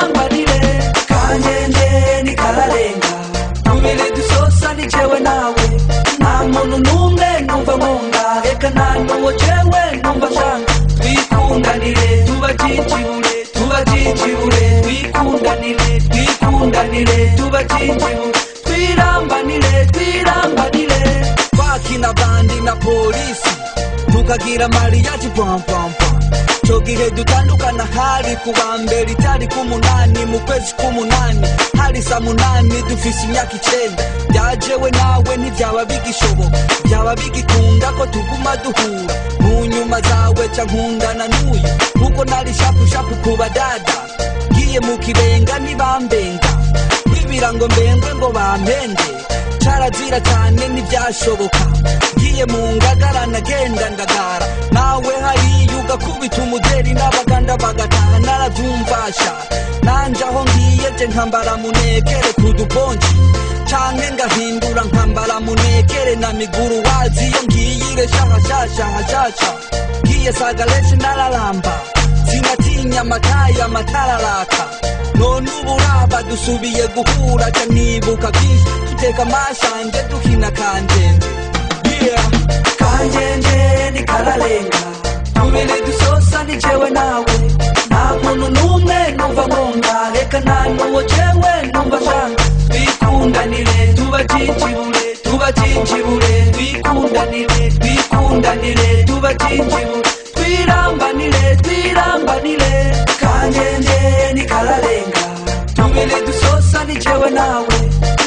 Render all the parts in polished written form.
Twirambanire. Kanjenje nikararenga, tubiri dusosa ni jewe nawe. Nta muntu n'umwe numva nkunda, reka nta n'uwo jewe numva nshaka. Twikundanire, tubajijibure, tubajijibure. Twikundanire, twikundanire, tubajijibure. Twirambanire, twirambanire. Twakina bandi na polisi, tukagira mariage pam pam pam. Ico gihe dutandukana hari kuwa mbere, itariki 8 mu kwezi k'umunani, hari saa 8, dufise imyaka 9. Byajewe nawe ntibyaba bigishoboka, byaba bigikunda ko tuguma duhura. Mu nyuma zawe ca nkundana n'uyu, kuko nari sharp sharp kuba dada. Ngiye mu kibenga ntibambenga, ibirango mbengwe ngo bampende, carazira cyane, ntibyashoboka. Ngiye mu ngagara nagenda ndagara, nawe hariya ugakubita umuderi n'abaganda bagataha. Narabyumvasha nanje aho ngiye je nkambara munekere kuduponji, canke ngahindura nkambara munekere na miguru wazi. Iyo ngiyire shahashasha hashasha, ngiye sagaleshe nararamba, sinatinya amatayi amatararaka. None uburaba dusubiye guhura, ca nibuka byinshi, duteka amashanje, dukina kanjenje, yeah. Kanjenje nikararenga, tubiri dusosa ni jewe nawe. Nta muntu n'umwe numva nkunda, reka nta n'uwo jewe numva nshaka. Twikundanire, tubajijibure, tubajijibure. Twikundanire, twikundanire, tubajijibure. Twirambanire, twirambanire. Kanjenje nikararenga, tubiri dusosa ni jewe nawe.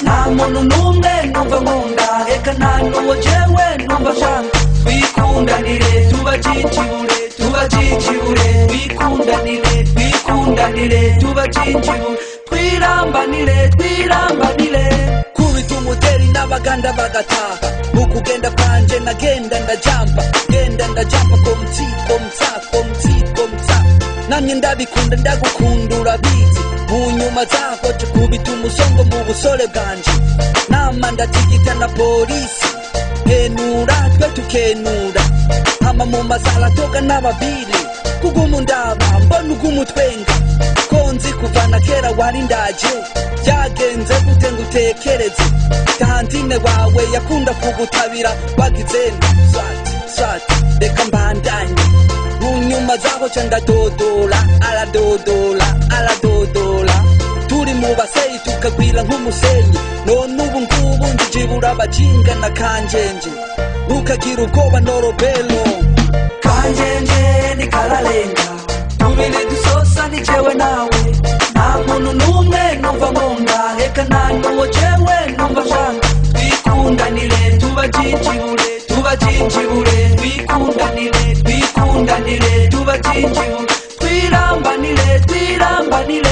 Nta muntu n'umwe numva nkunda, reka nta n'uwo jewe numva nshaka. Twikundanire, tubajijibure, tubajijibure. Twikundanire, twikundanire, tubajijibure. Twirambanire, twirambanire. Kubita umuteri n'abaganda bagataha. Mu kugenda kwanje nagenda ndajampa, genda ndajampa, komti komta komti komta. Namye ndabikunda, ndagukunda urabizi. Mu nyuma zaho kubita umusongo mu busore bwanje, nama ndatigita na polisi, henura twe tukenura, hama mu masala toga n'ababili. Kugumu ndaba mbona ugumutwenga, ko nzi kuva na kera wari ndaje. Byagenze gute ngo utekereze? Tantine wawe yakunda kugutabira wagize swat swat. Reka mbandanye. Mu nyuma zaho ca ndadodola, aradodola, aradodola, turi mu baseyi tukagwira nk'umusenyi. None ubu ngubu njijibura abajinga na kanjenje, ntukagira ubwoba norobelo. Kanjenje nikararenga, tubiri dusosa ni jewe nawe. Nta muntu n'umwe numva nkunda, reka nta n'uwo jewe numva nshaka. Twikundanire, tubajijibure, tubajijibure. Twikundanire, twikundanire, tubajijibure. Twirambanire, twirambanire.